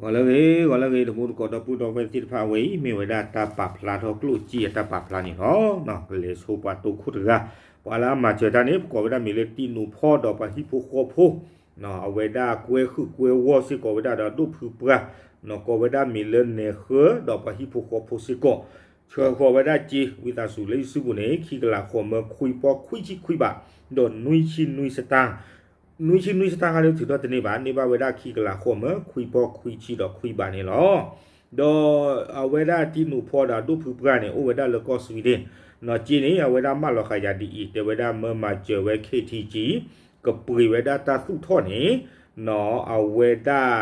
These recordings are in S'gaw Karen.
ဂီၤလၢအဂ့ၤ ဂီၤလၢအဂ့ၤ တံၤသကိးဒီပုၢ်ဒီဝဲၢ်သ့ၣ်တဖၣ် အဝဲအံၤမ့ၢ်ဝဲဒၣ်တၢ်ပာ်ဖျါထီၣ်ကျိၣ်စ့အတၢ်ပာ်ဖျါန့ၣ်လီၤ. ကလဲၤဆိပှၤတိခိၣ်တဂၤ ပှၤလၢအမၤစၢၤတၢ်န့ၣ် ပကိးဝဲဒၣ်မ့ၢ်လၢတံၤနိးဖီဒီးပှၤဟံၣ်ဖိဃီဖိ အဝဲဒၣ်ကွဲဟုၣ်ကွဲဝီၢ်စ့ၢ်ကီးဝဲဒၣ်ဒီးဒိၣ်ဖုပှၢ် ကိးဝဲဒၣ်မ့ၢ်လၢနဲၣ်ဃၢဒီးပှၤဟံၣ်ဖိဃီဖိစ့ၢ်ကီး ဆှၢဃီၤဝဲဒၣ်စ့ ဝံသးစူၤလၢယစုပူၤန့ၣ် ခံကလးဃိးမၢခွံပီခွံဆံခွံဘး ဒီးနွံဆံနွံစတၢ် နွံဆံနွံစတၢ်ခါဒုးထုးထီၣ်တန့ၢ်ဘၣ် န့ၢ်ဘၣ်ဝဲဒၣ်ခံကလးဃိးမၢခွံပီခွံဆံဒီးခွံဘးန့ၣ်လီၤ. ဒီးအဝဲဒၣ်တံၤနိးဖီဒီးဒိၣ်ဖုပှၢ်န့ၣ် အိၣ်ဝဲဒၣ်လၢကီၢ် Sweden နီၢ်က့န့ၣ် အဝဲဒၣ်မၢလီၤဃာ်ယၤဒ်အံၤ တဲဝဲဒၣ်မၢမၤစၢၤဝဲ KTG ကပှ့ၤဝဲဒၣ်တၢ်သူၣ်ထီၣ်န့ၣ် နီၢ်အဝဲဒၣ်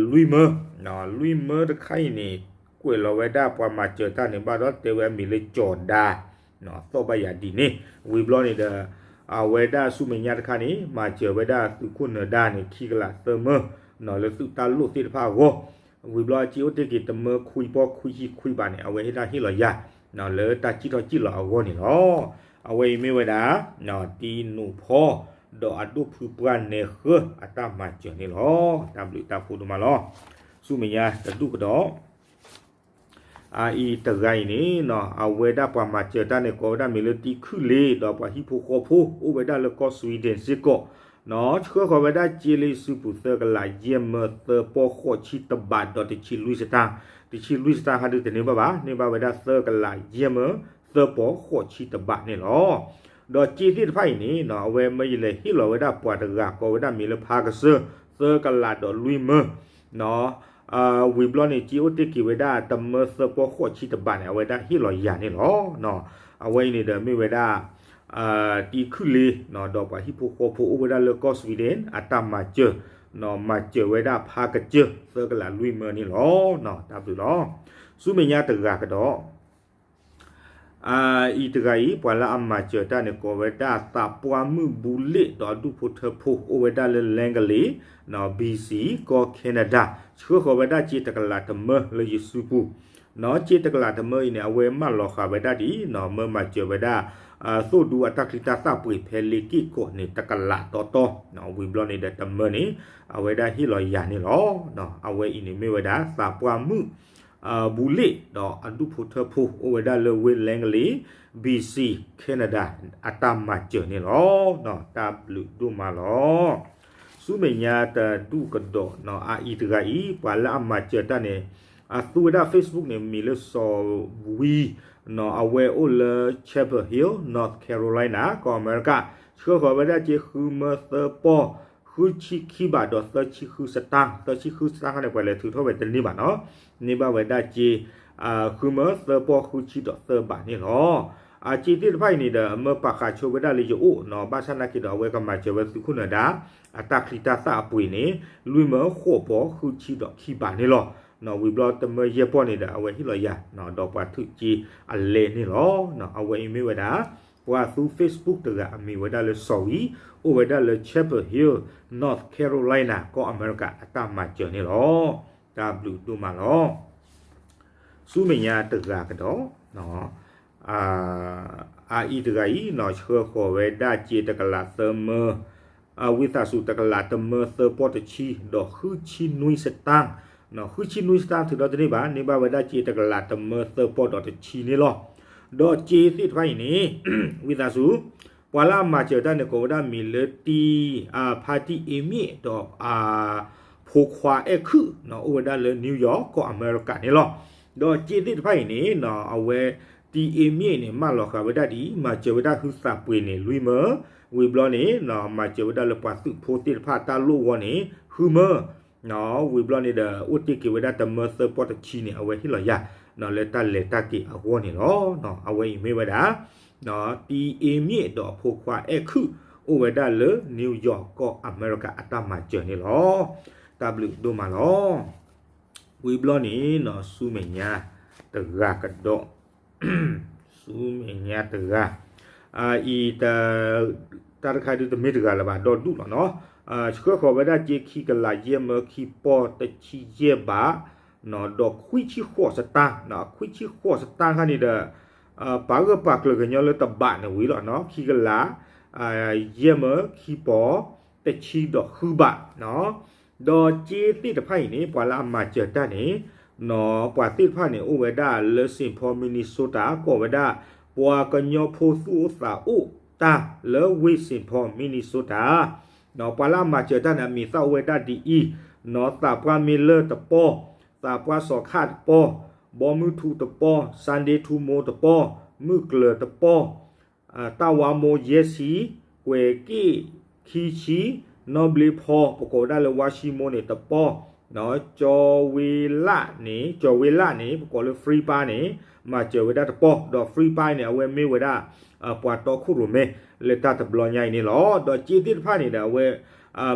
လွံၢ်မၢ လွံၢ်မၢတခါအံၤန့ၣ် ကွဲးလီၤဝဲဒၣ်ပှၤမၤစၢၤတၢ်န့ၣ် ဘၣ်ဒီးတဲဝဲမ့ၢ်လၢကၠီၤဒါ သီၣ်ဘၣ်ယၤဒ်န့ၣ် ဝံၤဘျီန့ၣ်ဒီး အဝဲဒၣ်ဆူမဲာ်ညါတခါန့ၣ် မၤစၢၤဝဲဒၣ်သုးခိၣ်နၢၤဒါန့ၣ် ခံကလးသၢမၢ လၢသုးတၢ်လိၣ်သ့ၣ်တဖၣ်အဂီၢ် ဝံၤဘျီအစ့အိၣ်တ့ၢ်က့ၤတမၢခွံပီခွံဆံခွံဘးန့ၣ် အဝဲဟ့ၣ်ဒၣ်ဟ့ၣ်လီၤယၤ လၢတၢ်စံၣ်ထီၣ်စံၣ်လီၤအဂီၢ်န့ၣ်လီၤ. အဝဲအံၤမ့ၢ်ဝဲဒၣ် တံၤနိးဖီ ဒီးအဒိၣ်ဖုပှၢ်နဲၣ်ဃၢအတၢ်မၤစၢၤန့ၣ်လီၤ. တၢ်ဘျုးတၢ်ဖှိၣ်ဒိၣ်မးလီၤ. ဆူမဲာ်ညါတဒူၣ်ကဒီး အအံၤတဂၤအံၤန့ၣ် အဝဲဒၣ်ပှၤမၤစၢၤတၢ်န့ၣ် ကိးဝဲဒၣ်မ့ၢ်လၢတံၤခုၣ်လ့ ဒီးပှၤဟံၣ်ဖိဃီဖိ အိၣ်ဝဲဒၣ်လၢကီၢ် Sweden စ့ၢ်ကီး ဆှၢဃီၤဝဲဒၣ်စ့လၢယစုပူၤသၢကလးယဲၢ်မၢသၢပီၢ်ဃိးဆံတဘးဒီးတဆံလွံၢ်စတၢ် တဆံလွံၢ်စတၢ်ခါဒုးတန့ၢ်ဘၣ်ဘၣ် န့ၢ်ဘၣ်ဝဲဒၣ်သၢကလးယဲၢ်မၢသၢပီၢ်ဃိးဆံတဘးန့ၣ်လီၤ. ဒီးစ့သ့ၣ်တဖၣ်အံၤန့ၣ် အဝဲမၢယလဲၤဟ့ၣ်လီၤဝဲဒၣ်ပှၤတဂၤ ကိးဝဲဒၣ်မ့ၢ်လၢဖါကစၢၢ် သၢကလးဒီးလွံၢ်မၢ ဝံၤဘျီန့ၣ် စ့အိၣ်တ့ၢ်က့ၤဝဲဒၣ်တမၢသၢပီၢ်ဃိးဆံတဘးန့ၣ် အဝဲဒၣ်ဟ့ၣ်လီၤယၤန့ၣ်လီၤ. အဝဲအံၤန့ၣ်ဒီးမ့ၢ်ဝဲဒၣ် တံၤခုၣ်လ့ ဒီးပှၤဟံၣ်ဖိဃီဖိအိၣ်ဝဲဒၣ်လၢကီၢ် Sweden အတၢ်မၤစၢၤ မၤစၢၤဝဲဒၣ်ဖါကစၢၢ်သၢကလးလွံၢ်မၢန့ၣ်လီၤ. တၢ်ဘျုးလီၤ. ဆူမဲာ်ညါတဂၤကဒီး အအံၤတဂၤအံၤ ပှၤလၢအမၤစၢၤတၢ်န့ၣ် ကိးဝဲဒၣ်သးပှၢ်မုၣ်ဘူးလ့ၣ် ဒီးအဒူၣ်ဖိထၢဖိ အိၣ်ဝဲဒၣ်လၢ Langley နီၢ် BC ကီၢ် Canada ဆှၢဃီၤဝဲဒၣ်စ့တကလးတမၢလၢယစုပူၤ နီၢ် စ့တကလးတမၢအံၤန့ၣ် အဝဲမၢလီၤဃာ်ဝဲဒၣ်ဒ် နီၢ် မၢမၤစၢၤဝဲဒၣ် သိၣ်ဒူအတၢ်ချံတၢ်သၣ်ပှ့ၤဖဲလ့က့ၢ်ကီးန့ၣ် တကလးတီတီ ဝံၤဘျီန့ၣ်ဒီးတမၢန့ၣ် အဝဲဒၣ်ဟ့ၣ်လီၤယၤန့ၣ်လီၤ. အဝဲအံၤန့ၣ်မ့ၢ်ဝဲဒၣ် သးပှၢ်မုၣ် ဘူးလ့ၣ် ဒီးအဒူၣ်ဖိထၢဖိ အိၣ်ဝဲဒၣ်လၢဝ့ၢ် Langley BC Canada အတၢ်မၤစၢၤန့ၣ်လီၤ. တၢ်ဘျုးဒိၣ်မးလီၤ. ဆူမဲာ်ညါတဒူၣ်ကဒီး အအံၤတဂၤအံၤ ပှၤလၢအမၤစၢၤတၢ်န့ၣ် အသူဝဲဒၣ် Facebook န့ၣ် မံၤလၢစီၤဝံ နီၢ် အဝဲအိၣ်လၢ Chapel Hill North Carolina ကီၢ်အမဲရကၤ ဆှၢဃီၤဝဲဒၣ်စ့ဃုမၢသၢပီၢ် ဃုဆံခံဘးဒီးသၢဆံဃုစတၢ် သၢဆံဃုစတၢ်ခါန့ၣ် ပှၤလဲၤထုးထီၣ်ဝဲတန့ၢ်ဘၣ်နီၢ် န့ၢ်ဘၣ်ဝဲဒၣ်စ့ ဃုမၢသၢပီၢ်ဃုဆံဒီးသၢဘးန့ၣ်လီၤ. အစ့သ့ၣ်တဖၣ်အံၤန့ၣ်ဒီး အမၢပာ်ဃာ်ဆိဝဲဒၣ်လၢယအိၣ်နီၢ် ဘၣ်ဆၣ်နာ်က့ဒီး အဝဲကမၤစၢၤဝဲသုးခိၣ်နၢၤဒါ အတၢ်ချံတၢ်သၣ်အပှ့ၤန့ၣ် လွံၢ်မၢဃိးပီၢ်ဃုဆံဒီးခံဘးန့ၣ်လီၤ. နီၢ် ဝံၤဘျီတမၢယဲၢ်ပီၢ်န့ၣ်ဒီး အဝဲဟ့ၣ်လီၤယၤ ဒီးပှၤထုးစ့အလဲန့ၣ်လီၤ. အဝဲအံၤမ့ၢ်ဝဲဒၣ် ပှၤသူ Facebook တဂၤအမံၤဝဲဒၣ်လၢစီၤဝံ အိၣ်ဝဲဒၣ်လၢ Chapel Hill North Carolina ကီၢ်အမဲရကၤအတၢ်မၤစၢၤန့ၣ်လီၤ. တၢ်ဘျုးဒိၣ်မးလီၤ. ဆူမဲာ်ညါတဂၤကဒီး အအံၤတဂၤအံၤနီၢ် ဆှၢဃီၤဝဲဒၣ်စ့တကလးသၢမၢ ဝံသးစူၤတကလးတမၢသၢပီၢ်တဆံ ဒီးဃုဆံနွံစတၢ် ဃုဆံနွံစတၢ်ထုးထီၣ်တန့ၢ်ဘၣ် န့ၢ်ဘၣ်ဝဲဒၣ်စ့တကလးတမၢသၢပီၢ်ဒီးတဆံန့ၣ်လီၤ. ဒီးစ့သ့ၣ်တဖၣ်အံၤန့ၣ် ဝံသးစူၤ ပှၤလၢအမၤစၢၤတၢ်န့ၣ် ကိးဝဲဒၣ်မံၤလၢတံၤ ဖါတံၤအ့မ့ၣ်ဒီး ဖိခွါအဲၣ်ခုၣ် အိၣ်ဝဲဒၣ်လၢ New York ကီၢ်အမဲရကၤန့ၣ်လီၤ. ဒီးစ့သ့ၣ်တဖၣ်အံၤန့ၣ် အဝဲ တံၤအ့မ့ၣ်န့ၣ် မၢလီၤဃာ်ဝဲဒၣ်ဒ်အံၤ မၤစၢၤဝဲဒၣ်ဟုသးပှ့ၤန့ၣ် လွံၢ်မၢ ဝံၤဘျီန့ၣ် မၤစၢၤဝဲဒၣ်လၢပှၤသုးဖိသ့ၣ်တဖၣ်တၢ်လိၣ်အဂီၢ်န့ၣ် ဃုမၢ ဝံၤဘျီန့ၣ်ဒီး အိၣ်တ့ၢ်က့ၤဝဲဒၣ်တမၢသၢပီၢ်တဆံန့ၣ် အဝဲဟ့ၣ်လီၤယၤ လၢတၢ်လဲၤတၢ်က့ၤအဂီၢ်န့ၣ်လီၤ. အဝဲအံၤမ့ၢ်ဝဲဒၣ် တံၤအ့မ့ၣ်ဒီးအဖိခွါအဲၣ်ခုၣ် အိၣ်ဝဲဒၣ်လၢ New York ကီၢ်အမဲရကၤအတၢ်မၤစၢၤန့ၣ်လီၤ. တၢ်ဘျုးဒိၣ်မးလီၤ. ဝံၤဘျီန့ၣ် ဆူမဲာ်ညါတဂၤကဒီး ဆူမဲာ်ညါတဂၤ အအံၤ တၢ်တခါဒုးတမ့ၢ်တဂၤလၢၤဘၣ် ဒီဒူၣ်လီၤနီၤ ဆှၢဃီၤဝဲဒၣ်စ့ခံကလးယဲၢ်မၢခံပီၢ်တဆံယဲၢ်ဘး ဒီးခွံဆံဃိးစတၢ် ခွံဆံဃိးစတၢ်ခါန့ၣ်ဒီး ပာ်ဂၢၢ်ပာ်ကျၢၤကညီလၢတဘးန့ၣ်ဝံၤလီၤနီၤ ခံကလး ယဲၢ်မၢခံပီၢ်တဆံဒီးဃုဘးနီၤ ဒီးစ့သ့ၣ်တဖၣ်အံၤန့ၣ် ပှၤလၢအမၤစၢၤတၢ်န့ၣ် ပှၤသ့ၣ်တဖၣ်န့ၣ် အိၣ်ဝဲဒၣ်လၢ Saint Paul Minnesota ကိးဝဲဒၣ် ပှၤကညီဖိသူၣ်အိၣ်သးအိၣ်တၢ်လၢဝ့ၢ် Saint Paul Minnesota ပှၤလၢအမၤစၢၤတၢ်န့ၣ် အမံၤသၣ်အိၣ်ဝဲဒၣ်ဒ်အံၤ, နီၢ်သးပှၢ်မ့လၢၢ်တပီၢ်, သးပှၢ်စီၤခၣ်တပီၢ်, ဘီမုၢ်ထူတပီၢ်, Sunday ထူမိၢ်တပီၢ်, မုၢ်ကျၢၤတပီၢ်, တၢ်ဝါမိၢ်ယဲၢ်ဆံ, ကွဲးက့ၣ်ခံဆံ, နီၢ်ဘျ့ဖီ ပကိးဝဲဒၣ်လၢဝါၡံမိၢ်န့ၣ်တပီၢ်, ကၠီၤဝ့လၣ်န့ၣ်, ကၠီၤဝ့လၣ်န့ၣ် ပကိးလၢ Free Pine န့ၣ် မၤစၢၤဝဲဒၣ်တပီၢ်, ဒီး Free Pine န့ၣ် အဝဲမ့ၢ်ဝဲဒၣ် ပှၤတီခိၣ်ရိၣ်မဲ လၢတၢ်တဘျီညါအံၤန့ၣ်လီၤ. ဒီးစ့သ့ၣ်တဖၣ်န့ၣ်ဒီး အဝဲ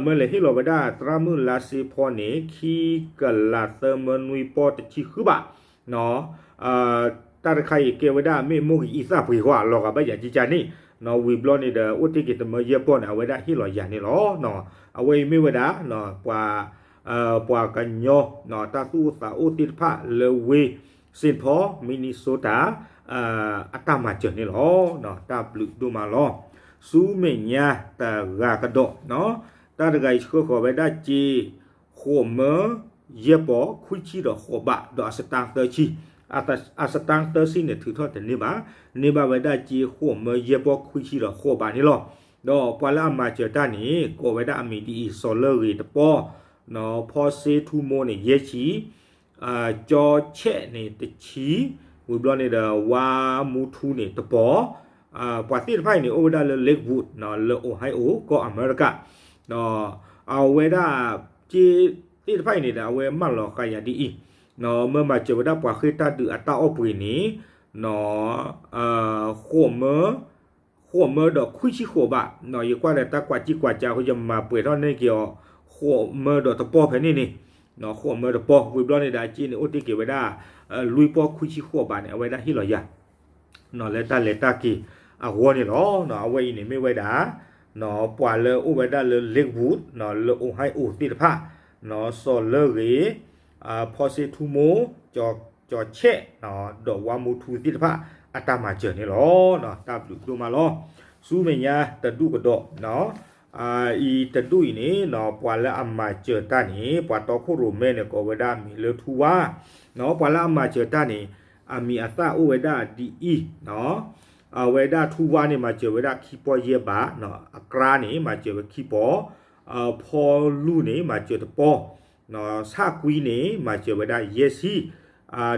မၢလဲၤဟ့ၣ်လီၤဝဲဒၣ် သရၣ်မုၣ်လါစ့ဖီန့ၣ် ခံကလးသၢမၢနွံပီၢ်တဆံဃုဘး တၢ်တခါအံၤကဲဝဲဒၣ် မ့ၢ်မိၢ်ကအံသၣ်ပှ့ၤဃီ အလီၤဂာ်ဘၣ်ယၤကကန့ၣ်, ဝံၤဘျီန့ၣ်ဒီး အိၣ်တ့ၢ်က့ၤတမၢယဲၢ်ပီၢ်န့ၣ် အဝဲဒၣ်ဟ့ၣ်လီၤယၤန့ၣ်လီၤ. အဝဲအံၤမ့ၢ်ဝဲဒၣ် ပှၤ ပှၤကညီ တၢ်သူၣ်အိၣ်သးအိၣ်သ့ၣ်တဖၣ်လၢဝ့ၢ် Saint Paul Minnesota အတၢ်မၤစၢၤန့ၣ်လီၤ. တၢ်ဘျုးဒိၣ်မးလီၤ. ဆူမဲာ်ညါတဂၤကဒီး တၢ်တဂၤအံၤဆှၢဃီၤဝဲဒၣ်စ့ ဃိးမၢယဲၢ်ပီၢ်ခွံဆံဒီးဃိးဘး ဒီးအစတါသၢဆံ, အစတါသၢဆံန့ၣ် ထုးထီၣ်တန့ၢ်ဘၣ်, န့ၢ်ဘၣ်ဝဲဒၣ်စ့ဃိးမၢယဲၢ်ပီၢ်ခွံဆံဒီးဃိးဘးန့ၣ်လီၤ. ဒီးပှၤလၢအမၤစၢၤတၢ်န့ၣ် ကိးဝဲဒၣ်အမံၤဒ်အံၤ, စီၤလၢဂ့ၤတပီၢ်, ဖီစ့ထူမိၢ်န့ၣ် ယဲၢ်ဆံ, ကၠီဆဲးန့ၣ်တဆံ, ဝံၤဘျီန့ၣ်ဒီး ဝါမူထူန့ၣ်တပီၢ်, ပှၤသ့ၣ်တဖၣ်အံၤန့ၣ် အိၣ်ဝဲဒၣ်လၢ Lakewood လၢ Ohio ကီၢ်အမဲရကၤ, အဝဲဒၣ် စ့သ့ၣ်တဖၣ်အံၤန့ၣ်ဒီး အဝဲမၢလီၤဃာ်ယၤဒ်အံၤ, မၢမၤစၢၤဝဲဒၣ်ပှၤဃ့ၢ်တၢ်ဒုးအတၢ်အီၣ်ပှ့ၤန့ၣ် ဃိးမၢ, ဃိးမၢဒီးခွံဆံဃိးဘး, ယကွၢ်ဒီးတၢ်ကွၢ်ကံၣ်ကွၢ်ကၢ ယမၤပှဲၤထီၣ်န့ၢ်က့ၤအီၤ, ဃိးမၢဒီးတပီၢ်ဖဲန့ၣ်န့ၣ်, ဃိးမၢတပီၢ်, ဝံၤဘျီန့ၣ်ဒီး အစ့န့ၣ်အိၣ်တ့ၢ်က့ၤဝဲဒၣ် လွံၢ်ပီၢ်ခွံဆံဃိးဘးန့ၣ် အဝဲဒၣ်ဟ့ၣ်လီၤယၤ လၢတၢ်လဲၤတၢ်က့ၤအဂီၢ်န့ၣ်လီၤ. အဝဲအံၤန့ၣ်မ့ၢ်ဝဲဒၣ် ပှၤလၢအိၣ်ဝဲဒၣ်လၢ Lakewood လၢ Ohio သ့ၣ်တဖၣ်, စီၤလၢဂ့ၤ, ဖီစ့ထူမိၢ်, ကၠီဆဲး, ဒီးဝါမူထူသ့ၣ်တဖၣ် အတၢ်မၤစၢၤန့ၣ်လီၤ. တၢ်ဘျုးဒိၣ်မးလီၤ. ဆူမဲာ်ညါတဒူၣ်ကဒီး အံၤတဒူၣ်အံၤန့ၣ် ပှၤလၢအမၤစၢၤတၢ်န့ၣ် ပှၤတီခိၣ်ရိၣ်မဲန့ၣ် ကိးဝဲဒၣ်အမံၤလၢထူဝါ, ပှၤလၢအမၤစၢၤတၢ်န့ၣ် အမံၤအသၣ်အိၣ်ဝဲဒၣ်ဒ်အံၤ, အဝဲဒၣ်ထူဝါန့ၣ် မၤစၢၤဝဲဒၣ်ခံပီၢ်ယဲၢ်ဘး, အကြါန့ၣ် မၤစၢၤဝဲခံပီၢ်, ဖီလူန့ၣ် မၤစၢၤတပီၢ်, ဆၣ်ကွံန့ၣ် မၤစၢၤဝဲဒၣ်ယဲၢ်ဆံ,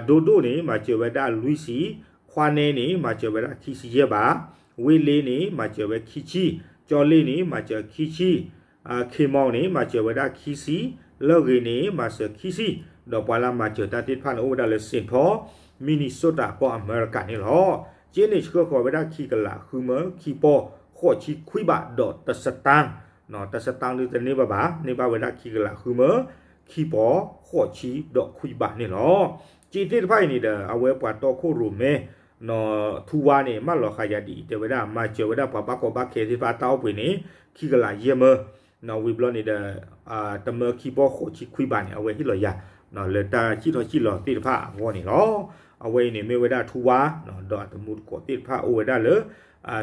ဒိဒိၣ်န့ၣ် မၤစၢၤဝဲဒၣ်လွံၢ်ဆံ, ခွါနဲန့ၣ် မၤစၢၤဝဲဒၣ်ခံဆံယဲၢ်ဘး, ဝ့လ့န့ၣ် မၤစၢၤဝဲခံဆံ, ကၠီလ့န့ၣ် မၤစၢၤခံဆံ, ခ့မီန့ၣ် မၤစၢၤဝဲဒၣ်ခံဆံ, လၢဂ့ၤန့ၣ် မၤစၢၤခံဆံ, ဒီးပှၤလၢမၤစၢၤတၢ်သ့ၣ်တဖၣ်န့ၣ် အိၣ်ဝဲဒၣ်လၢ Saint Paul, Minnesota ကီၢ်အမဲရကၤန့ၣ်လီၤ. စ့န့ၣ်ဆှၢဃီၤဝဲဒၣ်ခံကလးဃုမၢ ခံပီၢ်ဃိးဆံခွံဘး ဒီးတစတါ, တစတါဒုးတန့ၢ်ဘၣ်ဘၣ်, န့ၢ်ဘၣ်ဝဲဒၣ်ခံကလးဃုမၢ ခံပီၢ်ဃိးဆံဒီးခွံဘးန့ၣ်လီၤ. စ့သ့ၣ်တဖၣ်အံၤန့ၣ်ဒီး အဝဲပှၤတီခိၣ်ရိၣ်မဲ ထူဝါန့ၣ် မၢလီၤဃာ်ယၤဒ်အံၤ တဲဝဲဒၣ် မၤစၢၤဝဲဒၣ်ပှၤဘၣ်ကီဘၣ်ခဲသ့ၣ်တဖၣ်တၢ်အီၣ်ပှ့ၤန့ၣ် ခံကလးယဲၢ်မၢ, ဝံၤဘျီန့ၣ်ဒီး တမၢခံပီၢ်ဃိးဆံခွံဘးန့ၣ် အဝဲဟ့ၣ်လီၤယၤ လၢတၢ်စံၣ်ထီၣ်စံၣ်လီၤသ့ၣ်တဖၣ်အဂီၢ်န့ၣ်လီၤ. အဝဲအံၤန့ၣ်မ့ၢ်ဝဲဒၣ်ထူဝါ ဒီးအတမူတကိးသ့ၣ်တဖၣ်အိၣ်ဝဲဒၣ်လၢ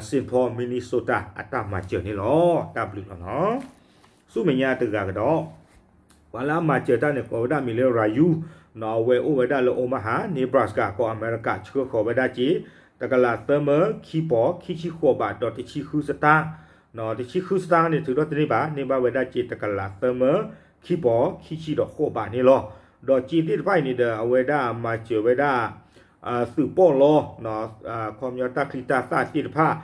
Saint Paul, Minnesota အတၢ်မၤစၢၤန့ၣ်လီၤ. တၢ်ဘျုးလီၤနီၤ. ဆူမဲာ်ညါတဂၤကဒီး ပှၤလၢအမၤစၢၤတၢ်န့ၣ် ကိးဝဲဒၣ်မံၤလၢ Ryu, အဝဲအိၣ်ဝဲဒၣ်လၢ Omaha, Nebraska ကီၢ်အမဲရကၤ ဆှၢဃီၤဝဲဒၣ်စ့ တကလးသၢမၢ ခံပီၢ် ခံဆံဃိးဘး ဒီးတဆံဃုစတါ, တဆံဃုစတါန့ၣ် ထုးထီၣ်တန့ၢ်ဘၣ်, န့ၢ်ဘၣ်ဝဲဒၣ်စ့ တကလးသၢမၢ ခံပီၢ် ခံဆံဒီးဃိးဘးန့ၣ်လီၤ. ဒီးစ့သ့ၣ်တဖၣ်အံၤန့ၣ်ဒီး အဝဲဒၣ်မၤစၢၤဝဲဒၣ် သုးပီၣ်လီ ခီပညီတၢ်ချံတၢ်သၣ်သ့ၣ်တဖၣ်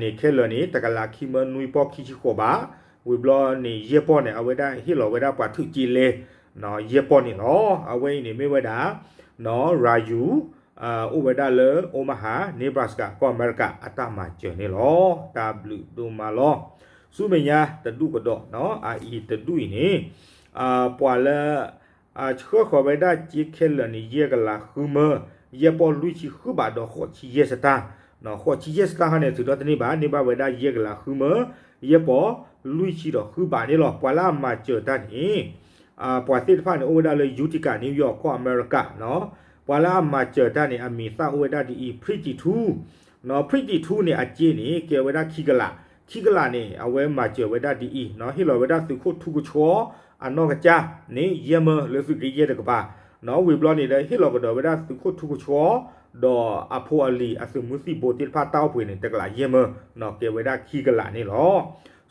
န့ၣ် ခဲလၢာ်န့ၣ် တကလးခံမၢနွံပီၢ်ခံဆံဃိးဘး, ဝံၤဘျီန့ၣ် ယဲၢ်ပီၢ်န့ၣ် အဝဲဒၣ်ဟ့ၣ်လီၤဝဲဒၣ်ပှၤထုးစ့လဲ ယဲၢ်ပီၢ်န့ၣ်လီၤ. အဝဲအံၤန့ၣ်မ့ၢ်ဝဲဒၣ် Ryu အိၣ်ဝဲဒၣ်လၢ Omaha, Nebraska ကီၢ်အမဲရကၤ အတၢ်မၤစၢၤန့ၣ်လီၤ. တၢ်ဘျုးဒိၣ်မးလီၤ. ဆူမဲာ်ညါတဒူၣ်ကဒီး အအံၤတဒူၣ်အံၤန့ၣ် ပှၤလၢ ဆှၢဃီၤဝဲဒၣ်စ့ခဲလၢာ်န့ၣ် ယဲၢ်ကလးဃုမၢ ယဲၢ်ပီၢ်လွံၢ်ဆံဃုဘးဒီးဃိးဆံယဲၢ်စတါ, ဃိးဆံယဲၢ်စတါဟီန့ၣ် ထုးထီၣ်တန့ၢ်ဘၣ်, န့ၢ်ဘၣ်ဝဲဒၣ်ယဲၢ်ကလးဃုမၢ ယဲၢ်ပီၢ်လွံၢ်ဆံဒီးဃုဘးန့ၣ်လီၤ. ပှၤလၢအမၤစၢၤတၢ်န့ၣ် ပှၤသ့ၣ်တဖၣ်န့ၣ် အိၣ်ဝဲဒၣ်လၢ Utica, New York ကီၢ်အမဲရကၤ, ပှၤလၢအမၤစၢၤတၢ်န့ၣ် အမံၤသၣ်အိၣ်ဝဲဒၣ်ဒ်အံၤ, Pretty Too, Pretty Too န့ၣ် အစ့န့ၣ် ကဲဝဲဒၣ်ခံကလး, ခံကလးန့ၣ် အဝဲမၤစၢၤဝဲဒၣ်ဒ်အံၤ, ဟ့ၣ်လီၤဝဲဒၣ်သုးခိၣ်ထူကဆှီ အနီၢ်ကစၢ်န့ၣ် ယဲၢ်မၢလၢသုးက့ယဲၢ်တကပၤ, နီၣ် ဝံၤဘျီန့ၣ်ဒီး ဟ့ၣ်လီၤကဒီးဝဲဒၣ်သုးခိၣ်ထူကဆှီ ဒီးအဖိအလံၤအသုးမုၢ်သံၣ်ဘိသ့ၣ်တဖၣ်တၢ်အိၣ်ပှဲၤန့ၣ် တကလးယဲၢ်မၢ, နီၣ် ကဲဝဲဒၣ်ခံကလးန့ၣ်လီၤ.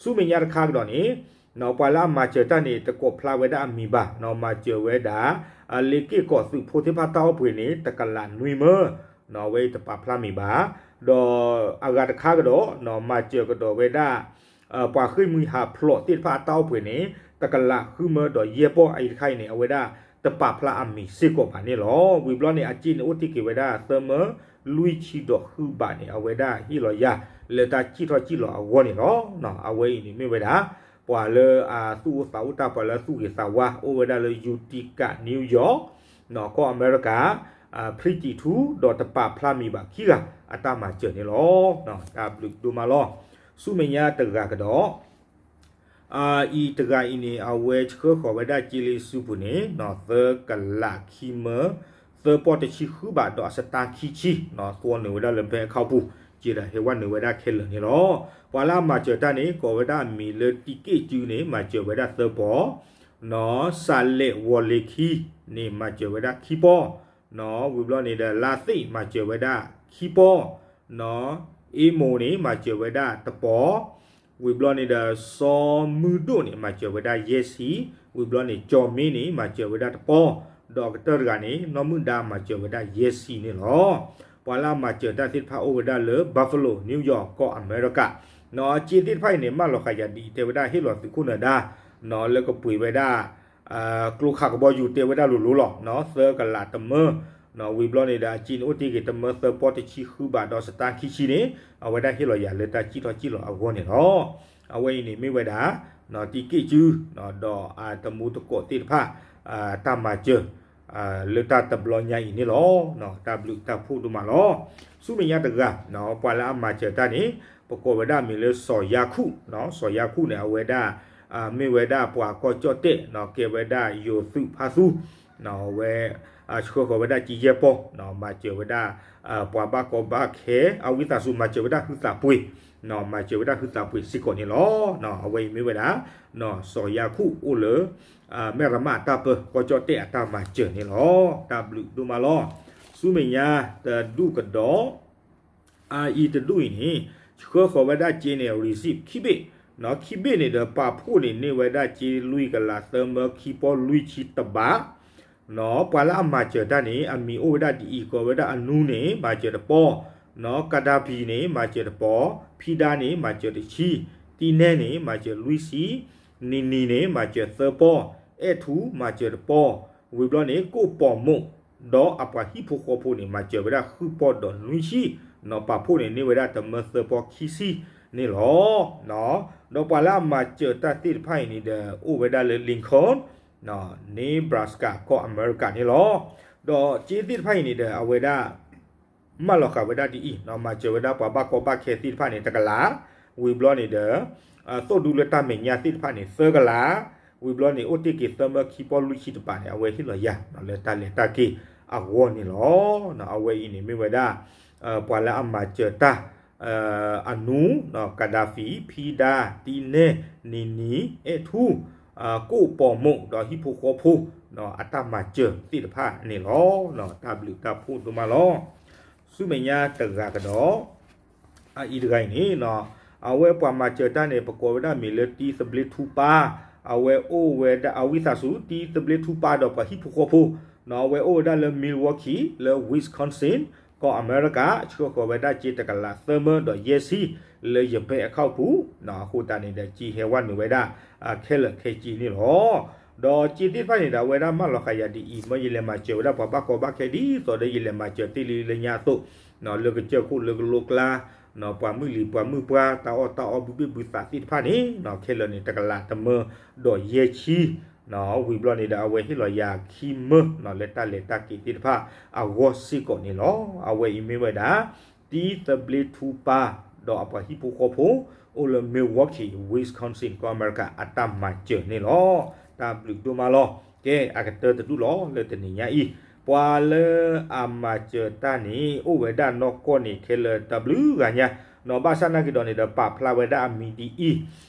ဆူမဲာ်ညါတခါကဒီးန့ၣ် နီၣ် ပှၤလၢအမၤစၢၤတၢ်န့ၣ် တကိးဖျါဝဲဒၣ်အမံၤဘၣ်, နီၣ် မၤစၢၤဝဲဒၣ် လ့က့ၢ်ကီးသုးဖိသ့ၣ်တဖၣ်တၢ်အိၣ်ပှဲၤန့ၣ် တကလးနွံမၢ, နီၣ် အဝဲအံၤတပာ်ဖျါမံၤဘၣ်. ဒီးအဂၤတခါကဒီး နီၣ် မၤစၢၤကဒီးဝဲဒၣ် ပှၤဃ့ၢ်မှံဟးဖျိးသ့ၣ်တဖၣ်အတၢ်အိၣ်ပှဲၤန့ၣ် တကလးဃုမၢဒီးယဲၢ်ပီၢ်အံၤတခါအံၤန့ၣ် အဝဲဒၣ်တပာ်ဖျါအမံၤစ့ၢ်ကီးဘၣ်န့ၣ်လီၤ. ဝံၤဘျီန့ၣ် အစ့န့ၣ်အိၣ်တ့ၢ်က့ၤဝဲဒၣ်သၢမၢလွံၢ်ဆံဒီးဃုဘးန့ၣ် အဝဲဒၣ်ဟ့ၣ်လီၤယၤ လၢတၢ်စံၣ်ထီၣ်စံၣ်လီၤအဂီၢ်န့ၣ်လီၤ. နီၣ် အဝဲအံၤန့ၣ်မ့ၢ်ဝဲဒၣ် ပှၤလၢအသူၣ်အိၣ်သးအိၣ်တၢ် ပှၤလၢအသူၣ်ဂ့ၤသးဝါ အိၣ်ဝဲဒၣ်လၢ Utica New York နီၣ် ကီၢ်အမဲရကၤ ဖျံးတံာ်ထူ ဒီးတပာ်ဖျါမံၤဘၣ်ခံဂၤအတၢ်မၤစၢၤန့ၣ်လီၤ. တၢ်ဘျုးဒိၣ်မးလီၤ. ဆူမဲာ်ညါတဂၤကဒီး အံၤတဂၤအံၤန့ၣ် အဝဲဆှၢဃီၤဝဲဒၣ်စ့လံအစုပူၤန့ၣ် နီၣ် သၢကလးခံမၢ သၢပီၢ်တဆံဃုဘးဒီးအစတါခံဆံ နီၣ် သွီနုာ်ဝဲဒၣ်လၢ bank account ပူၤ က့ဒီးဟဲဝဲနုာ်ဝဲဒၣ်ခဲလၢာ်န့ၣ်လီၤ. ပှၤလၢအမၤစၢၤတၢ်န့ၣ် ကိးဝဲဒၣ်အမံၤလၢတံက့ၣ်စုန့ၣ် မၤစၢၤဝဲဒၣ်သၢပီၢ် နီၣ် စးလဲးဝီၤလ့ၤခံန့ၣ် မၤစၢၤဝဲဒၣ်ခံပီၢ်, နီၣ် ဝံၤဘျီန့ၣ်ဒီး လါသ့ၣ် မၤစၢၤဝဲဒၣ်ခံပီၢ်, နီၣ် အ့မိၤန့ၣ် မၤစၢၤဝဲဒၣ်တပီၢ်, ဝံၤဘျီန့ၣ်ဒီး စီၤမုၢ်ဒိၣ်န့ၣ် မၤစၢၤဝဲဒၣ်ယဲၢ်ဆံ, ဝံၤဘျီန့ၣ် ကၠီၤမ့န့ၣ် မၤစၢၤဝဲဒၣ်တပီၢ်, ဒီးအကတၢၢ်တဂၤန့ၣ် နီၢ်မုၢ်ဒါ မၤစၢၤဝဲဒၣ်ယဲၢ်ဆံန့ၣ်လီၤ. ပှၤလၢအမၤစၢၤတၢ်သ့ၣ်တဖၣ်အိၣ်ဝဲဒၣ်လၢ Buffalo New York ကီၢ်အမဲရကၤ, နီၣ် အစ့သ့ၣ်တဖၣ်အံၤန့ၣ် မၢလီၤဃာ်ယၤဒ်အံၤ တဲဝဲဒၣ်ဟ့ၣ်လီၤသုးခိၣ်နၢၤဒါ နီၣ် လၢကပှ့ၤဝဲဒၣ် ကျိခးကဘီယူၤ တဲဝဲဒၣ်လိၤလိၤလီၤ. နီၣ် သၢကလးတမၢ, နီၣ် ဝံၤဘျီန့ၣ်ဒီး အစ့န့ၣ်အိၣ်တ့ၢ်က့ၤတမၢသၢပီၢ်တဆံဃုဘးဒီးစတါခံဆံန့ၣ် အဝဲဒၣ်ဟ့ၣ်လီၤယၤလၢတၢ်စံၣ်ထီၣ်စံၣ်လီၤအဂီၢ်န့ၣ်လီၤ. အဝဲအံၤန့ၣ်မ့ၢ်ဝဲဒၣ် နီၣ် တံက့ၣ်စု နီၣ် ဒီးအတမူတကိးသ့ၣ်တဖၣ် တၢ်မၤစၢၤ လၢတၢ်တဘျီညါအံၤန့ၣ်လီၤ. နီၣ် တၢ်ဘျုးတၢ်ဖှိၣ်ဒိၣ်မးလီၤ. ဆူမဲာ်ညါတဂၤ နီၣ် ပှၤလၢအမၤစၢၤတၢ်န့ၣ် ပကိးဝဲဒၣ်မံၤလၢစီၤယါခူၣ်, နီၣ် စီၤယါခူၣ်န့ၣ် အဝဲဒၣ် မ့ၢ်ဝဲဒၣ်ပှၤကီၢ်ကၠီၣ်တဲၣ် နီၣ် ကဲဝဲဒၣ်ယိၤသုးဖါသူ, နီၣ် အဝဲ ဆှၢဃီၤဝဲဒၣ်က့ယဲၢ်ပီၢ်, နီၣ် မၤစၢၤဝဲဒၣ် ပှၤဘၣ်ကီဘၣ်ခဲ အဝံသးစူၤ မၤစၢၤဝဲဒၣ်ဟုသးပှ့ၤ, နီၣ် မၤစၢၤဝဲဒၣ်ဟုသးပှ့ၤစ့ၢ်ကီးန့ၣ်လီၤ. နီၣ် အဝဲအံၤမ့ၢ်ဝဲဒၣ် နီၣ် စီၤယါခူၣ်အိၣ်လၢ မဲၢ်ရမးအတၢ်ပၢ ကီၢ်ကၠီၣ်တဲၣ်အတၢ်မၤစၢၤန့ၣ်လီၤ. တၢ်ဘျုးဒိၣ်မးလီၤ. ဆူမဲာ်ညါတဒူၣ်ကဒီး အအံၤတဒူၣ်အံၤန့ၣ် ဆှၢဃီၤဝဲဒၣ်စ့န့ၣ် receipt ခံဘ့ၣ်, နီၣ် ခံဘ့ၣ်န့ၣ်ဒီး ပာ်ဖှိၣ်န့ၣ်န့ၢ်ဝဲဒၣ်စ့လွံၢ်ကလးသၢမၢခံပီၢ်လွံၢ်ဆံတဘး, နီၣ် ပှၤလၢအမၤစၢၤတၢ်န့ၣ် အမံၤအိၣ်ဝဲဒၣ်ဒ်အံၤ ကိးဝဲဒၣ်အနူန့ၣ် မၤစၢၤတပီၢ်, နီၣ် ကဒါဖံန့ၣ် မၤစၢၤတပီၢ်, ဖံဒါန့ၣ် မၤစၢၤတဆံ, တံနဲန့ၣ် မၤစၢၤလွံၢ်ဆံ, နံၤနံၤန့ၣ် မၤစၢၤသၢပီၢ်, အဲၣ်ထူ မၤစၢၤတပီၢ်, ဝံၤဘျီန့ၣ် ကိၣ်ပီၤမိၣ် ဒီးအပှၤဟံၣ်ဖိဃီဖိန့ၣ် မၤစၢၤဝဲဒၣ်ဃုပီၢ်ဒီးနွံဆံ, နီၣ် ပာ်ဖှိၣ်န့ၣ်န့ၢ်ဝဲဒၣ် တမၢသၢပီၢ်ခံဆံန့ၣ်လီၤ. ဒီးပှၤလၢအမၤစၢၤတၢ်သ့ၣ်တဖၣ်အံၤန့ၣ်ဒီး အိၣ်ဝဲဒၣ်လၢ Lincoln, Nebraska ကီၢ်အမဲရကၤန့ၣ်လီၤ. ဒီးစ့သ့ၣ်တဖၣ်အံၤန့ၣ်ဒီး အဝဲဒၣ် မၢလီၤဃာ်ဝဲဒၣ်ဒ်အံၤ, နီၣ် မၤစၢၤဝဲဒၣ်ပှၤဘၣ်ကီဘၣ်ခဲသ့ၣ်တဖၣ်န့ၣ် တကလး, ဝံၤဘျီန့ၣ်ဒီး သိၣ်ဒူလၢတၢ်မဲာ်ညါသ့ၣ်တဖၣ်န့ၣ် သၢကလး, ဝံၤဘျီန့ၣ် အိၣ်တ့ၢ်က့ၤသၢမၢခံပီၢ်လွံၢ်ဆံတပၤန့ၣ် အဝဲဟ့ၣ်လီၤယၤ လၢတၢ်လဲၤတၢ်က့ၤအဂီၢ်န့ၣ်လီၤ. အဝဲအံၤန့ၣ်မ့ၢ်ဝဲဒၣ် ပှၤလၢအမၤစၢၤတၢ် အနူ, နီၣ် ကဒါဖံ, ဖံဒါ, တံနဲ, နံၤနံၤ, အဲၣ်ထူ, ကိၣ်ပီၤမိၣ် ဒီးဟံၣ်ဖိဃီဖိ နီၣ် အတၢ်မၤစၢၤသ့ၣ်တဖၣ်န့ၣ်လီၤ. နီၣ် တၢ်ဘျုးတၢ်ဖှိၣ်ဒိၣ်မးလီၤ. ဆူမဲာ်ညါတဂၤကဒီး အအံၤတဂၤအံၤန့ၣ် နီၣ် အဝဲပှၤမၤစၢၤတၢ်န့ၣ် ပကိးဝဲဒၣ်မံၤလၢတံသဘျ့ထူပၢ်, အဝဲအိၣ်ဝဲဒၣ် အဝံသးစူၤ တံသဘျ့ထူပၢ်ဒီးပှၤဟံၣ်ဖိဃီဖိ, နီၣ် အဝဲအိၣ်ဝဲဒၣ်လၢ Milwaukee လၢ Wisconsin ကီၢ်အမဲရကၤ, ဆှၢဃီၤဝဲဒၣ်စ့တကလးသၢမၢဒီးယဲၢ်ဆံ လၢယ bank account ပူၤ, နီၣ် အဃိသတးန့ၣ်ဒီး စ့ဟဲဝဲနုာ်ဝဲဒၣ် ခဲလၢာ်ခဲဆ့န့ၣ်လီၤ. ဒီးစ့သ့ၣ်တဖၣ်န့ၣ်ဒီး အဝဲဒၣ်မၢလီၤဃာ်ယၤဒ်အံၤ, မ့ၢ်ယလဲၤမၤစၢၤဝဲဒၣ်ပှၤဘၣ်ကီဘၣ်ခဲဒ်သိးဒီးယလဲၤမၤစၢၤသ့လံလၢညါအသိး, နီၣ် လၢကစၢၢ်ခိၣ်လၢကလိကျါ, နီၣ် ပှၤမုၢ်လံၤပှၤမုၢ်ပှၢ် တၢ်အီၣ်တၢ်အီဘုဘ့ၣ်ဘုသးသ့ၣ်တဖၣ်န့ၣ်, နီၣ် ခဲလၢာ်န့ၣ် တကလးတမၢဒီးယဲၢ်ဆံ, နီၣ် ဝံၤဘျီန့ၣ်ဒီး အဝဲဟ့ၣ်လီၤယၤခံမၢ, နီၣ် လၢတၢ်လဲၤတၢ်က့ၤသ့ၣ်တဖၣ်အဂီၢ်စ့ၢ်ကီးန့ၣ်လီၤ. အဝဲအံၤမ့ၢ်ဝဲဒၣ် တံသဘျ့ထူပၢ် ဒီးအပှၤဟံၣ်ဖိဃီဖိ အိၣ်လၢ Milwaukee, Wisconsin ကီၢ်အမဲရကၤ အတၢ်မၤစၢၤန့ၣ်လီၤ. တၢ်ဘျုးဒိၣ်မးလီၤ. ကဲ အကတၢၢ်တဒူၣ်လီၤ လၢတနံၤညါအံၤ, ပှၤလၢအမၤစၢၤတၢ်န့ၣ် အိၣ်ဝဲဒၣ်နီၢ်ကီၢ်န့ၣ် ခဲလၢာ်တဘျုးဂၤညါ, နီၣ် ဘၣ်ဆၣ်နာ်က့ၤဒီးန့ၣ်ဒီး ပာ်ဖျါဝဲဒၣ်အမံၤဒ်အံၤ,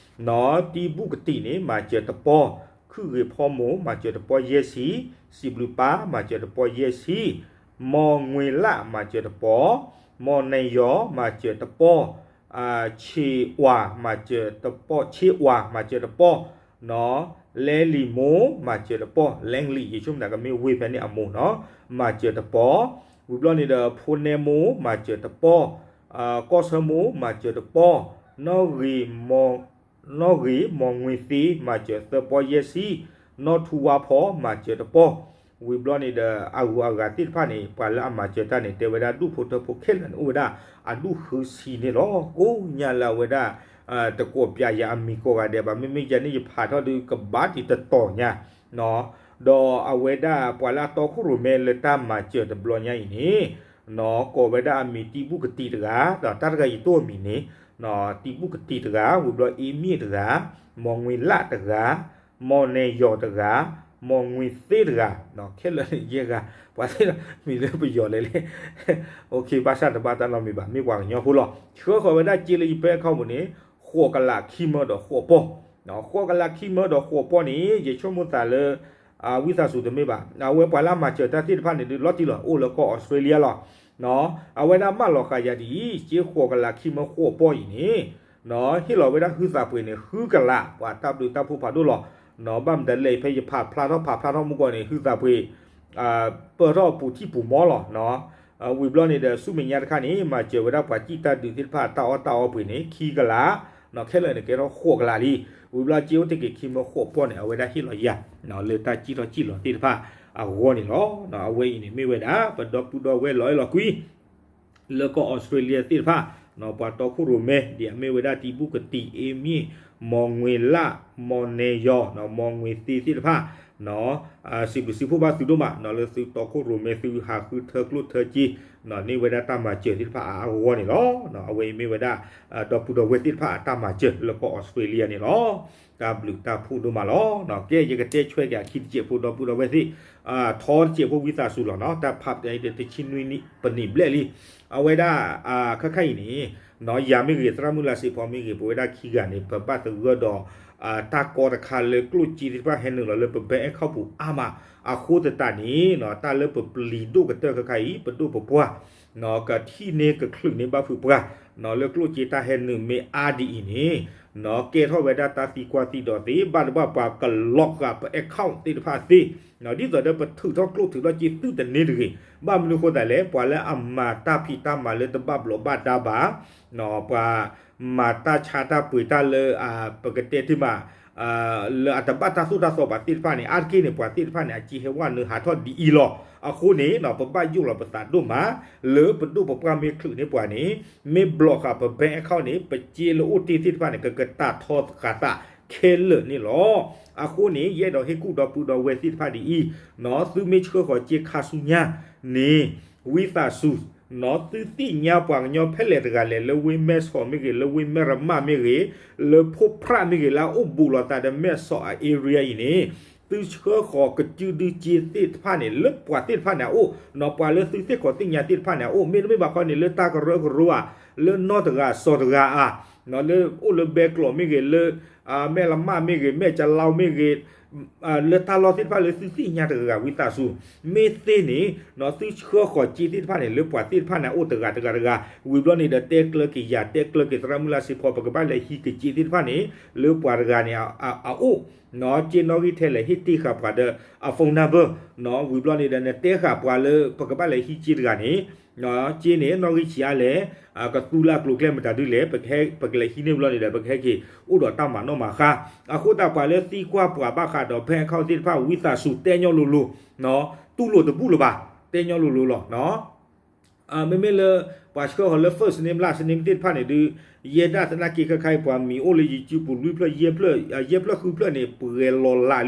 နီၣ် တံဘူၣ်ကတံာ်န့ၣ် မၤစၢၤတပီၢ်, ခုၣ်ဂ့ၤဖီမိၢ် မၤစၢၤတပီၢ်ယဲၢ်ဆံ, စံးဘျုးပၢ် မၤစၢၤတပီၢ်ယဲၢ်ဆံ, မ်ငွေလး မၤစၢၤတပီၢ်, မ်နဲယီၤ မၤစၢၤတပီၢ်, ဆ့ဝါ မၤစၢၤတပီၢ်, ဆ့ဝါ မၤစၢၤတပီၢ်, လဲလံၤမိၢ် မၤစၢၤတပီၢ်, လဲလံၤ ယဆိကမိၣ်သးကမ့ၢ်ဝ့ၢ်ဖဲန့ၣ်အမိၢ်နီၤ, မၤစၢၤတပီၢ်, ဝံၤဘျီန့ၣ်ဒီး ဖိနဲမိၢ် မၤစၢၤတပီၢ်, ကီၢ်ဆၢမိၢ် မၤစၢၤတပီၢ်, နီၣ်ဂ့ၤ နီၣ်ဂ့ၤ မ်ငွေသ့ မၤစၢၤသၢပီၢ်ယဲၢ်ဆံ, နီၣ်ထူဝါဖီ မၤစၢၤတပီၢ်, ဝံၤဘျီန့ၣ်ဒီး အဂုၤအဂၤသ့ၣ်တဖၣ်န့ၣ် ပှၤလၢအမၤစၢၤတၢ်န့ၣ် တဲဝဲဒၣ်ဒူၣ်ဖိထၢဖိခဲလၢာ်န့ၣ် အိၣ်ဝဲဒၣ်အဒူၣ်ဃုဆံန့ၣ်လီၤ. ကိးညါလၢအဝဲဒၣ် တကိးပျးယၤအမံၤကိးဂၤဒဲးဘၣ်, မ့မ့ၢ်ယၤန့ၣ် ယဖးထီၣ်ဒုးကဘၣ်တံာ်တတီၤညါ ဒီးအဝဲဒၣ်ပှၤလၢအတီခိၣ်ရိၣ်မဲလၢတၢ်မၤစၢၤတဘျီညါအံၤန့ၣ် ကိးဝဲဒၣ်အမံၤတံဘူၣ်ကတံာ်တဂၤ, ဒီးတၢ်တဂၤယတိၢ်အမံၤန့ၣ် တံဘူၣ်ကတံာ်တဂၤ, ဝံၤဘျီအ့မ့ၢ်တဂၤ, မ်ငွေလးတဂၤ, မ်နဲယီၤတဂၤ, မ်ငွေသ့တဂၤ, ခဲလၢာ်န့ၣ်ယဲၢ်ဂၤ, ပှၤသ့ၣ်မံၤလၢပယီၤလဲၣ်လဲၣ်, ဘၣ်ဆၣ်တဘၣ်တၢ်နီတမံၤဘၣ်, မ့ၢ်ပှၤကညီဖိလီၤ. ဆှၢဃီၤဝဲဒၣ်စ့လၢယ bank account ပူၤန့ၣ် ဃိးကလးခံမၢဒီးဃိးပီၢ်, ဃိးကလးခံမၢဒီးဃိးပီၢ်န့ၣ် ယဆိကမိၣ်သးလၢ ဝံသးစူၤတမ့ၢ်ဘၣ်, အဝဲပှၤလၢအမၤစၢၤတၢ်သ့ၣ်တဖၣ်န့ၣ်ဒုးလီၤတံၢ်လီၤ, အိၣ်လၢကီၢ်အီစထြ့လယါလီၤ. အဝဲဒၣ်မၢလီၤဃာ်ယၤဒ်အံၤ, စ့ဃိးကလးခံမၢဃိးပီၢ်အံၤန့ၣ် ဟ့ၣ်လီၤဝဲဒၣ်ဟုသးပှ့ၤန့ၣ် ဃုကလး, ပှၤတၢ်ဘျုးတၢ်ဖှိၣ်ဖးဒိၣ်လီၤ. ဘၣ်မတၤလဲၣ် ဖဲယဖးဖျါထီၣ်ဖးဖျါထီၣ်မူကီၢ်န့ၣ် ဟုသးပှ့ၤ ပၢၢ်ထီၣ်ပူၤထံၣ်ပူၤမီလီၤ. ဝံၤဘျီန့ၣ်ဒီး ဆူမဲာ်ညါတခါန့ၣ် မၤစၢၤဝဲဒၣ်ပှၤစံၣ်တၢ်ဒုးသ့ၣ်တဖၣ်တၢ်အီၣ်တၢ်အီပှ့ၤန့ၣ် ခံကလး, ခဲလၢာ်န့ၣ်ကဲထီၣ်ဃိးကလးလံ. ဝံၤဘျီစ့အိၣ်တ့ၢ်က့ၤခံမၢဃိးပီၢ်န့ၣ် အဝဲဒၣ်ဟ့ၣ်လီၤယၤ လၢတၢ်စံၣ်ထီၣ်စံၣ်လီၤသ့ၣ်တဖၣ်အဂီၢ်န့ၣ်လီၤ. အဝဲအံၤန့ၣ်မ့ၢ်ဝဲဒၣ် ပဒီပုၢ်ဒီဝဲၢ်လီၤအဲၣ်လီၤကွံ လၢကီၢ်အီစထြ့လယါသ့ၣ်တဖၣ်, ပှၤတီခိၣ်ရိၣ်မဲ ဒ်အမ့ၢ်ဝဲဒၣ်တံဘူၣ်ကတံာ် အ့မ့ၢ် မ်ငွေလး မ်နဲယီၤ မ်ငွေသ့သ့ၣ်တဖၣ် စံးဘျုးစံးဖှိၣ်ဘၣ်သုဒိၣ်မး လၢသုတီခိၣ်ရိၣ်မဲ သုဟးဃုထၢကျိၣ်ထၢစ့ န့ၢ်ဝဲဒၣ်တၢ်မၤစၢၤသ့ၣ်တဖၣ်အါအါဂီၢ်ဂီၢ်န့ၣ်လီၤ. အဝဲအံၤမ့ၢ်ဝဲဒၣ် ဒီပုၢ်ဒီဝဲၢ်သ့ၣ်တဖၣ်အတၢ်မၤစၢၤလၢကီၢ်အီစထြ့လယါန့ၣ်လီၤ. တၢ်ဘျုးတၢ်ဖှိၣ်ဒိၣ်မးလီၤ. ကဲ ယကတဲဆွဲက့ၤအခံတစဲးဖိ ဒီပုၢ်ဒီဝဲၢ်သ့ၣ်, ထီတစဲးဖိ ဝံသးစူၤလီၤနီၤ, တၢ်ဖးပတၢ်အံၤဒီး တဆံနွံနံၣ်ပနံၣ်ဘျဲၣ်လံ. အဝဲဒၣ် ခဲခါအံၤန့ၣ် ယၤမ့ၢ်ဂ့ၤ သရၣ်မုၢ်လၢ်စ့ဖီမ့ၢ်ဂ့ၤ ပဝဲဒၣ်ခံဂၤန့ၣ် ပဘၣ်သဂၢၢ်ဒီး တၢ်ကီတခါလၢကျိၣ်စ့သ့ၣ်တဖၣ်ဟဲနုာ်လီၤလၢပ bank account ပူၤအါမး, အဃိသတးန့ၣ် တၢ်လၢပပျံၤဒိၣ်ကတၢၢ်ခဲခါအံၤ ပဒိၣ်ပပှၢ် ကထံၣ်န့ၢ်ကချုးန့ၢ်ဘၣ်ဖုးပှၤ လၢကျိၣ်စ့တၢ်ဟဲနုာ်မ့ၢ်အါဒ်အံၤန့ၣ် ကဲထီၣ်ဝဲဒၣ်တၢ်သံကွၢ်သံဒိးသ့ ဘၣ်တဘၣ်ပှၤကလီးဃာ်ပ account သ့ၣ်တဖၣ်သ့, ဒ်သိးဒီးပထုးထီၣ်ကျိၣ်ထုးထီၣ်စ့သုတန့ၢ်တဂ့ၤ. ဘၣ်မနုၤအဃိသတးလဲၣ် ပှၤလၢအမၤတၢ်ဖံးတၢ်မၤလၢတဘၣ်ဘျီးဘၣ်ဒါဘၣ် ပှၤမၤတၢ်ဆါတၢ်ပှ့ၤတၢ်လၢ ပကတဲတ့ၢ်မး လၢအတဘၣ်တၢ်သိၣ်တၢ်သီပှၤသ့ၣ်တဖၣ်န့ၣ် အါတက့ၢ်န့ၣ် ပှၤသ့ၣ်တဖၣ်န့ၣ် အစ့ဟဲဝဲနုာ်ဟးထီၣ်ဒ်အံၤလီၤ. အဃိန့ၣ် ပဘၣ်ယိၣ်လီၤပသးဒိၣ်မး လၢပဒိၣ်ပပှၢ်မ့ၢ်ချုးန့ၢ်ပှၤန့ၣ် မ့ၢ်ဘျီးဃာ်ပ bank account န့ၣ် ပစ့လၢအိၣ်တ့ၢ်သ့ၣ်တဖၣ်န့ၣ် ကကတၢ်ထီဃာ်သးခဲလၢာ်န့ၣ်လီၤ. အဃိန့ၣ် ယအဲၣ်ဒိးဟ့ၣ်ကူၣ်ဒီပုၢ်ဒီဝဲၢ်သ့ၣ်တဖၣ်ဒ်အံၤ, သုမ့ၢ်ဆှၢဃီၤစ့ခါဆူညါန့ၣ် ဝံသးစူၤ သုသ့ၣ်ညါပှၤကညီဖဲလဲၣ်တဂၤလဲၣ် လၢဝ့ၢ်မဲၢ်ဆီးမ့ၢ်ဂ့ၤ လၢဝ့ၢ်မဲၢ်ရမၣ်မ့ၢ်ဂ့ၤ လၢဖိဖြၣ်မ့ၢ်ဂ့ၤ လၢအအိၣ်ဘူးလိာ်သးဒီးမဲၢ်ဆီးအ area အံၤန့ၣ် သုဆှၢဃီၤကစုဒုစ့သ့ၣ်တဖၣ်န့ၣ် လၢပှၤသ့ၣ်တဖၣ်န့ၣ်အအိၣ်, ပှၤလၢသုသ့ၣ်ခီၣ်သ့ၣ်ညါသ့ၣ်တဖၣ်န့ၣ်အအိၣ်, မ့တမ့ၢ်ဘၣ်ခီန့ၣ် လၢတၢ်ကရၢကရိဧါ, လၢနီၢ်တဂၤစီၤတဂၤဧါ, လၢအိၣ်လၢဘဲကျိးမ့ၢ်ဂ့ၤ လၢ မဲၢ်ရမၣ်မ့ၢ်ဂ့ၤ မဲၢ်ကလီမ့ၢ်ဂ့ၤ လၢတၢ်လီၢ်သ့ၣ်တဖၣ်လၢသုသ့ၣ်ညါတဂၤဂၤ ဝံသးစူၤ မ့ၢ်သ့န့ၣ် သုဆှၢဃီၤစ့သ့ၣ်တဖၣ်န့ၣ် လၢပှၤသ့ၣ်တဖၣ်န့ၣ်အအိၣ်တဂၤတဂၤတဂၤ, ဝံၤဘျီန့ၣ်ဒီး တဲကျၢၤက့ၤယၤ တဲကျၢၤက့ၤသရၣ်မုၢ်လၢ်စ့ဖီ ပကဘၣ်လဲၤဟံးက့ၤစ့သ့ၣ်တဖၣ်န့ၣ် လၢပှၤတဂၤန့ၣ်အအိၣ်, စ့နီၣ်ဂံၢ်ထဲလဲၣ် ဟ့ၣ်တ့ၢ်ဃာ်ပှၤဒီးအ phone number, ဝံၤဘျီန့ၣ်ဒီး နတဲဃာ်ပှၤလၢပကဘၣ်လဲၤဟံးစ့တဂၤန့ၣ် စ့န့ၣ် နီၣ်ဂံၢ်ဆံးအါလဲၣ်, ကသူလၢအကျိၤအကျဲမတၤဒုလဲၣ်, ပကလဲၤဟံးန့ၢ်ဘျီန့ၣ်ဒီး ပကဟဲက့ၤအိၣ်ဒီးတၢ်မၤနီၣ်မၤဃါ, အဃိသတးပှၤလၢသံကွၢ်ပှၤဘၣ်ဃးဒီး bank account သ့ၣ်တဖၣ် ဝံသးစူၤတဲညီလိၤလိၤ, တူၢ်လိာ်တဘူၣ်လၢၤဘၣ်, တဲညီလိၤလိၤလီၤ. မ့မ့ၢ်လၢ ပှၤဆှၢဃီၤလၢ first name last name သ့ၣ်တဖၣ်န့ၣ်ဒုး ယဲဒၣ်သနာ်က့ခဲခါအံၤ ပှၤမံၤအိၣ်လၢယစုပူၤလွံၢ်ဖျၢၣ်ယဲၢ်ဖျၢၣ် ယဲၢ်ဖျၢၣ်ဃုဖျၢၣ်န့ၣ် ပှဲၤလီၤလးလံ,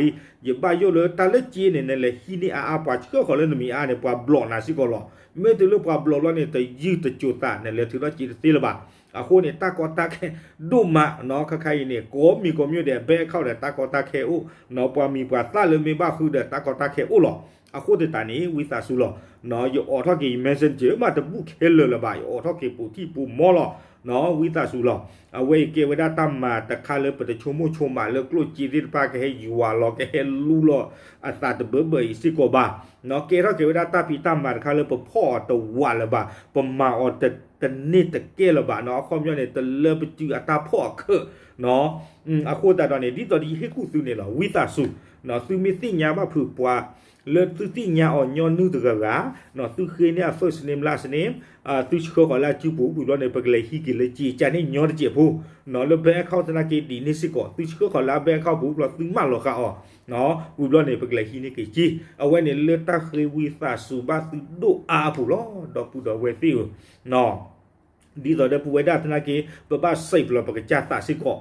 ယဘၣ်ယိၣ်လၢတၢ်လၢစ့န့ၣ် နလဲၤဟံးန့ၢ်အါအါ ပှၤဆှၢဃီၤလၢနမံၤအါန့ၣ် ပှၤဘျီးနၤစ့ၢ်ကီးလီၤ. မ့ၢ်တုၤလၢပှၤဘျီးဘျီန့ၣ် တယုၢ်တစိၤသး နလဲၤထုးထီၣ်စ့တသ့လၢၤဘၣ်. အဃိန့ၣ် တၢ်ကီတၢ်ခဲဒိၣ်မးနီၤ ခဲခါအံၤန့ၣ် ကိးမံၤကိးမံၤဒီး bank account ဒီး တၢ်ကီတၢ်ခဲအိၣ်နီၤ ပှၤမံၤပှၤသၣ်လၢမ့ၢ်ဘၣ်ဃုဒီး တၢ်ကီတၢ်ခဲအိၣ်လီၤ. အဃိသတးန့ၣ် ဝံသးစူၤလီၤ. ယအိးထီၣ်က့ၤယ messenger မးတဘူၣ်ခဲလၢာ်လၢၤဘၣ်, ယအိးထီၣ်က့ၤပိာ်ထံပိာ်မီၤလီၤ. ဝံသးစူၤလီၤ. အဝဲအံၤကဲဝဲဒၣ်တၢ်မၤတခါလၢပတဆိကမိၣ်ဆိကမးလၢကျိၣ်စ့သ့ၣ်တဖၣ်ကဟဲယူၤဝၤလီၤ ကဟဲလူလီၤအသးတဘၢဘၢအံၤစ့ၢ်ကီးဘၣ်. ကဲထီၣ်က့ၤဝဲဒၣ်တၢ်ဖံးတၢ်မၤတခါလၢပဖီၣ်အီၤတဝးလၢၤဘၣ်, ပမၤအီၤတန့ၢ်တကဲလၢၤဘၣ်နီၤ, အခီပညီန့ၣ် တလၢပစုအတၢ်ဖီၣ်အခၢးနီၤ. အဃိသတးဒီးန့ၣ် ဒ်သိးဒီးယဟ့ၣ်ကူၣ်သုန့ၣ်လီၤ ဝံသးစူၤ, သုမ့ၢ်သ့ၣ်ညါဘၣ်ဖုးပှၤ လၢသုသ့ၣ်ညါအီၤညီနုၢ်တဂၤဂၤ, သုဃ့န့ၢ်အ first name last name, သုဆှၢဃီၤလၢအစုပူၤ ဝံၤဘျီန့ၣ် ပကလဲၤဟံးက့ၤလၢက့ၤ ကန့ၣ်ညီတစဲးဖိ, လၢ bank account သနာ်က့ဒ်န့ၣ်စ့ၢ်ကီး သုဆှၢဃီၤလၢအ bank account ပူၤ ဝံၤဘျီသုမၢလီၤဃာ်အီၤ, ဝံၤဘျီန့ၣ် ပကလဲၤဟံးန့ၢ်က့ၤက့ၤ. အဝဲန့ၣ်လၢတၢ်ဃ့ဝံသးစူၤဘၣ်သုဒိၣ်အါအပူၤလီၤ ဒီပုၢ်ဒီဝဲၢ်သ့ၣ်ဧၢ ဒ်သိးဒီးပဝဲဒၣ်သနာ်က့ ပဘၣ်စံးပျီပကစၢ်သးစ့ၢ်ကီး,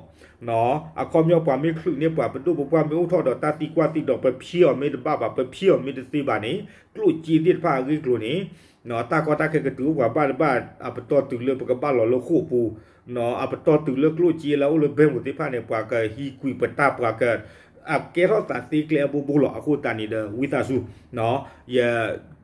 အခီပညီပှၤမ့ၢ်ချုးန့ၢ်ပှၤ ပဒိၣ်ပပှၢ်မ့ၢ်အိၣ်ထီၣ်ဒီးတၢ်သံကွၢ်သံဒီး ပဖံးအီၤမ့ၢ်တဘၣ်ဘၣ် ပဖံးအီၤမ့ၢ်တသ့ဘၣ်န့ၣ် ကျိၣ်စ့သ့ၣ်တဖၣ်အဂ့ၢ်အကျိၤန့ၣ် တၢ်ကီတၢ်ခဲကတုၤအိၣ်ပှၤဘၣ်တဘၣ် အပတီၢ်တုၤလၢပကဘၣ်လီၤလၢဃိာ်ပူၤ, အပတီၢ်တုၤလၢကျိၣ်စ့လၢအအိၣ်လၢ bank ပူၤသ့ၣ်တဖၣ်န့ၣ် ပှၤကဟံးကွံာ်ပတၢ်ပှၤက အကဲထီၣ်သးသ့ကျဲအဘိဘိလီၤ. အဃိသတးန့ၣ်ဒီး ဝံသးစူၤ ယ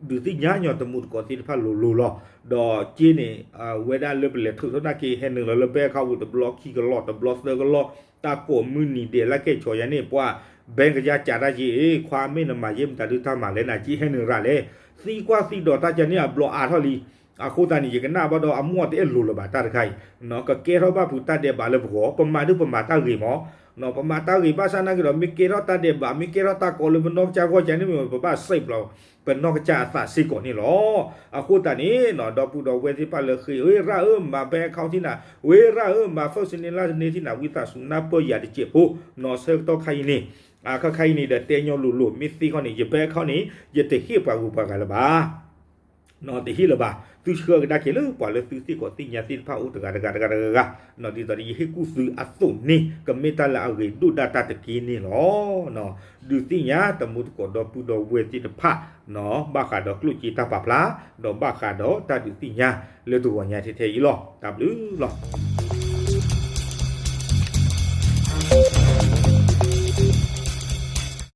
ဒုးသ့ၣ်ညါညီတမူတကိးသ့ၣ်တဖၣ်လိၤလိၤလီၤ. ဒီးက့န့ၣ် ဝဲဒၣ်လၢပလဲၤထုးထီၣ်နာ်က့ ဟဲနုာ်လီၤလၢ bank account တဘျီခံကလီၢ် တဘျီသၢကလီၢ် တၢ်ကိးမုၢ်နံၤဒဲးလၢကဲၣ်ဆိးယၤန့ၣ် ပှၤ bank ကယါကးတၢ်က့ ခွါမ့ၢ်နမၤယဲၢ်မတၤဒုတၢ်မၤလဲၣ်နၤက့ ဟဲနုာ်ရၤလဲၣ်. သံကွၢ်သံဒီးတၢ်ကန့ၣ်အဘျီအါထီၣ်လံ. အဃိသတးန့ၣ် ယကနၣ်ဘၣ်ဒီးအမိၢ်တအဲၣ်လိၤလၢၤဘၣ်တၢ်တခါအံၤ, ကကဲထီၣ်ဘၣ်ဖုးတၢ်ဒဲးဘးလၢပဂီၢ် ပမၤဒုပမၤတၢ်ဂ့ၤမး ပမၤတၢ်ဂ့ၤဘၣ်ဆၣ်နာ်က့ဒီး မ့ၢ်ကဲထီၣ်တၢ်ဒဲးဘး မ့ၢ်ကဲထီၣ်တၢ်ကီလၢပနီၢ်ကစၢ်ဂီၢ်ကန့ၣ်မ့ၢ် ပဘၣ်စံးပျီ ပနီၢ်ကစၢ်အသးစ့ၢ်ကီးန့ၣ်လီၤ. အဃိသတးန့ၣ် ဒီပုၢ်ဒီဝဲၢ်သ့ၣ်တဖၣ်လၢဃ့ ဝ့ရၣ်ဧၢ မၤ bank account ထံၣ်နၤ, ဝ့ရၣ်ဧၢ မၤ first name last name ထံၣ်နၤ ဝံသးစူၤနၢ်ပၢၢ်ယၤတစဲးဖိ, နီၢ်ဆၢကတီၢ်ခါအံၤန့ၣ် အခါခါအံၤန့ၣ်ဒီးတဲညီလိၤလိၤ မ့ၢ်သ့ခီန့ၣ် ယ bank account န့ၣ် ယတဟ့ၣ်ပှၤဂုၤပှၤဂၤလၢၤဘၣ် တဟ့ၣ်လၢၤဘၣ်. သုဆှၢကဒါက့ၤလၢပှၤလၢသုသ့ၣ်ကီးသ့ၣ်ညါသ့ၣ်တဖၣ်အိၣ်တဂၤတဂၤတဂၤတဂၤဂၤ, ဒ်သိးဒီးယဟ့ၣ်ကူၣ်သုအသိးန့ၣ် ကမ့ၢ်တၢ်လၢအဂ့ၤဒိၣ်ဒၣ်တၢ်တက့ၢ်န့ၣ်လီၤ. ဒုးသ့ၣ်ညါတမူတကိးဒီပုၢ်ဒီဝဲၢ်သ့ၣ်တဖၣ် ဘၣ်ဃးဒီးကျိၣ်စ့တၢ်ပာ်ဖျါ ဒီးဘၣ်ဃးဒီးတၢ်ဒုးသ့ၣ်ညါလၢတဂီၤညါထဲထဲအံၤလီၤ. တၢ်ဘျုးလီၤ.